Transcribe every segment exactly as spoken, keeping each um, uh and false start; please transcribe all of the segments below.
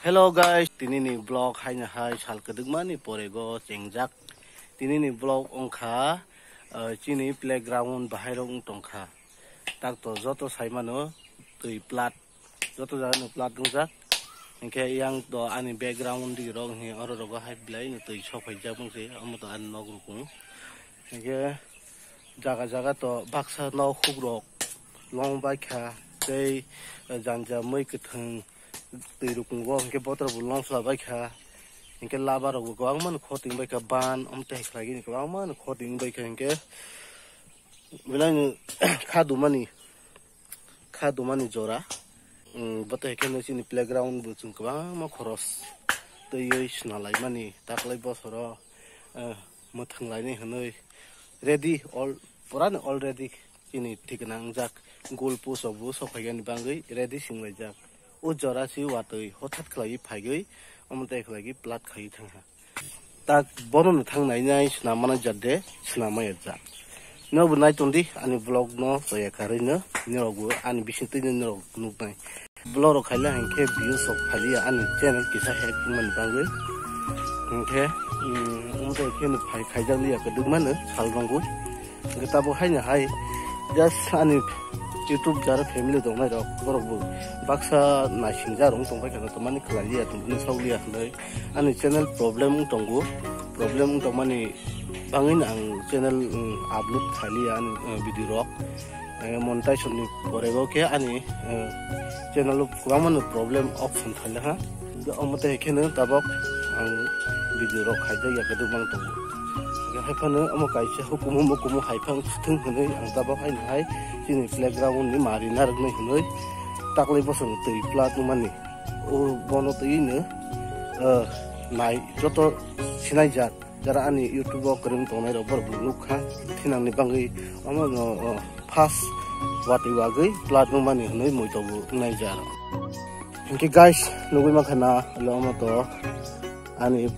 Hello guys, tini ni vlog haino hai sal kwdwkma ni porego chengjak. Tini ni vlog wngkha, uh, chini playground bahai rok wng tongkha. Tak to joto sai mano twi plat, joto jaga no plat wngjak. Hinkhe yang to ani background di rok hinkhe oro rogo hai belai no twi sok phaijak wngse, omo to ani nok rukung. Hinkhe jaga jaga to baksa nok hukrok long baikha tei janja mui kwthwng twi rukungo hinkhe botrok bo long chwla baikha. Hinkhe laba rok bo kwbangma no khoting baikha ban omtwi hai khlai gini kwbangma no khoting baikha hinkhe belai no kha dumani. Kha dumani jora. Bote hai kheno chini playground bo chwng kwbangma khoros twiwi swnalaimani taklai bosoro, eh, mwthwng lainai hwnwi ready all, purani already chini thikna wngjak goal post rok bo sokhaigani bagwi ready swnglaijak. O jora si watwi hothat khlaiwi phaigwi omo tei khlaiwi plat khaiwi thangha. Tak bono no thang nai nai swnam mana jat de, swnam maya jat. No bo nai tong di ani vlog no toya karwi no, norok bo ani bising twi no norok nuk nai. Vlog rok khaila hinkhe views rok phaliya ani channel kisa hack mani bagwi. Hinkhe, um, umtei khe no phai khaijak liya kwdwk mano sal rongwi. Hinkhe tabuk haino hai just ani YouTube jara family tongnai rok borok bo baksa naisingja rok tongbai kha tamani khlai liya tongmani sok liya hinwi ani channel problem wng tongo, problem wng tongmani bangwi no ang channel, um, upload khailiya ani, uh, video rok. Eh, monetization ni porego khe ani, eh, channel o kwbangma no problem option khailakha. Omo tei khe no tabok ang video rok khaijak ya kwdwk mang tongo. Hwnkhe hai phano omo kaisa hukumu mukumu hai phang thwng hwnwi ang tabok haino hai chini playground ni mari narwknai hwnwi taklai bosong twi plat wngmani. O bono twi no, eh, nai joto sinai jak. Jara ani YouTube o kwrwng tongnai rok borok bo nuk kha thinang ni bagwi omo no, o, first watwi wagwi plat wngmani hwnwi muitok bo wngnai jaro. Hinkhe guys, nugwi mankha na, le omo to ani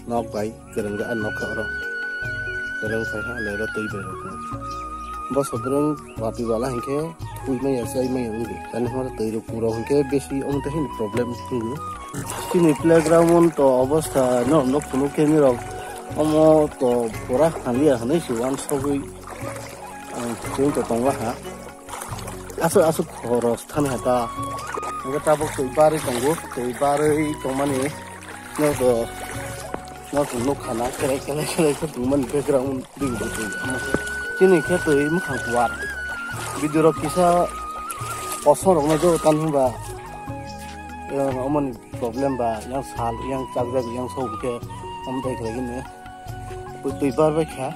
nok bai kwrwng ani nok kha oro kwrwng khai ha le oro twi bai rok. Bo sobrwng watwi wala hinkhe thui maya chai maya wngdi. Tani hwnba twi rok puro hinkhe besi omo tei hini problem wngdi. Chini playground to obostha no, no phunuk khe nirok omo to pura hamya hinwi se uansugwi, um, chwng to tongla ha. Aswk aswk khoros thani ha ta. Hinkhe tabuk twi barwi tongo, twi barwi tongmani no to, no to nuk khana kere kere kere khe tongmani background. Bini bwtwi omo khe chini khe twi mwkhang kuar. Video rok kisa kosom rok no jo tan hwnba, eh, omoni problem ba yang sal yang chakjak yang sok khe omo dai khlai gini. Bwtwi bar bai kha.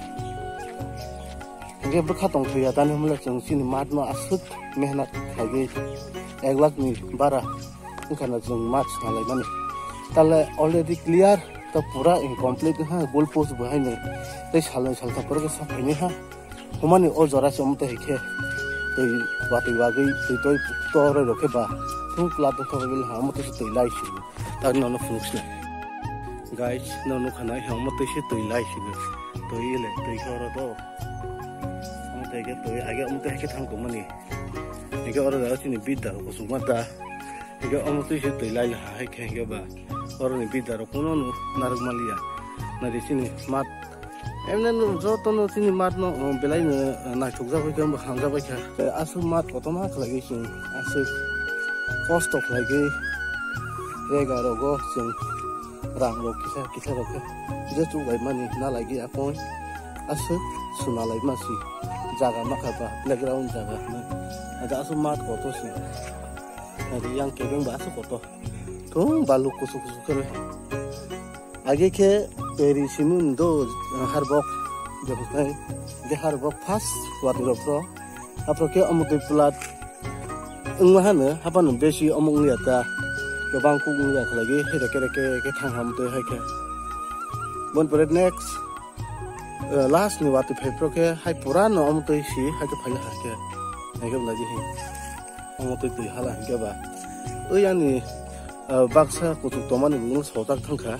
Hinkhe bwkha tong thwi ya tani hwnba chwng chini mat no aswk mehnat khaigwi ek lakh ni bara. Wngkha na chwng mat swna laimani. Tale already clear, ta pura incomplete wngkha, goal post bo haino. Tei salnwi saltham phuru khe sokphaini ha. Humani o jora se omo tei hai khe twi watwi wagwi twi toi toroi rok khe ba. Thung plat wngkha bai ha, omo tei se twi lai si. Ta nono phunuk sina. Guys, no nukha nai ha, omo tei se twi lai si. Twi le, twi khe oro do. Omo tei khe twi, age omo tei hai khe thang tongmani. Age oro da chini bidda kuchukma ta. Hinkhe omo twi se twi lai ha hai khe hinkhe ba oroni bidda rok kuno no narwk manliya. Nari chini mat emne no joto no chini mat no, uh, belai no, uh, naithokjak bai khe hamjak bai kha. Aswk mat kotorma khlai gwi chwng aswk kosto khlai gwi rega rogo chwng rang rok kisa kisa rok khe je chuk bai mani na lai gwi apoi aswk suna lai ma si jaga ma kha ba playground jaga hinwi. Ada aswk mat kotor si. Adi yang kebeng ba aswk kotor. Thung baluk kusu kusu khe. Age khe peri simun do harbok. Jokhe de harbok first watwi rok pro. Apro khe omo twi plat wngma hano haphano besi omo wngya ta. Kwbang kuk wngya khlai gwi hai reke reke khe thang ham twi hai khe. Bon pore next. Eh, last ni watwi phai phro khe hai pura no omo twi si hai khe phai ha khe. Hai khe bwlai di hai. Omo twi twi hala hinkhe ba. Oi ani, eh, baksa kuchuk tongmani bumung sojak thangkha.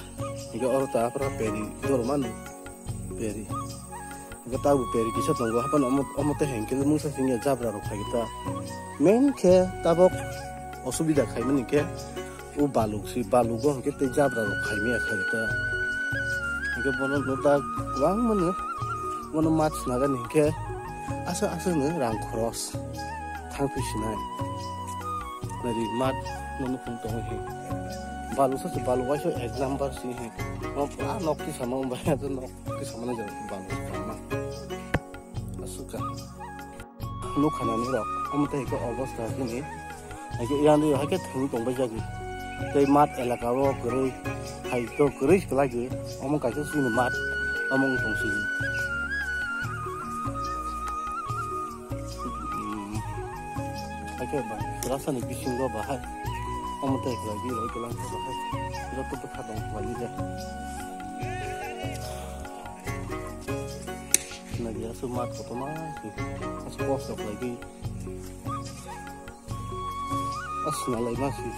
Hinkhe oro ta phra peri dor manu. Peri. Hinkhe tabuk peri kisa tongo haphano omo, omo tei hinkhe mungsa singya jabra rok phai ta. Main khe tabok osubida khaimani khe. O baluk si, balugo hwnkhe tei jabra rok phaimaya khaikha. Hwnkhe bono no da kwbangmano bono mach nagani hwnkhe aswk aswkno rang khoros thangphi sinai. Nari mat no nukhung tongo he. Baluk sa se baluk waisa ek number si he. Mo pura nok ti sama umbai to nok ti sama na jang baluk sama. Aswk ka. Nukha nani rok, omo tei khe obostha chini. Haikhe yang di haikhe thwng tongbai jagwi. Tei mat elaka o kwrwi, hai to kwrwi kwlai di, omo kaisa chini mat, omo wng tong sini. Hmm. Haikhe ba, rasa ni bisingo bahai, omo tei kwlai di, roi kwlai khe bahai, joto bwkha tong kwlai di. Nagi aswk mat kotorma se, aswk kok rok lai di. Aswk nalai ma se.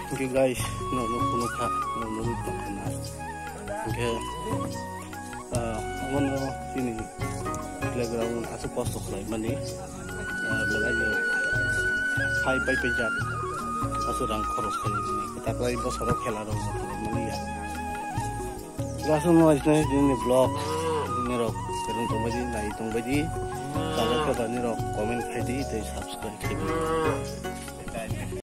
Hwnkhe guys, no, no, phunukha, no, no, no, no, no. Hwnkhe, ah, omono chini playground aswk kosto khlaimani, ah, belai no hai pai pai jak, aswk rang khoros khaimani, taklai bosoro khela rok no khlaimani ya. Aswk no isna nini vlog, nini rok kereng tongbaidi, nai tongbaidi, tabuk khe ba nini rok comment khaidi tei subscribe khaidi.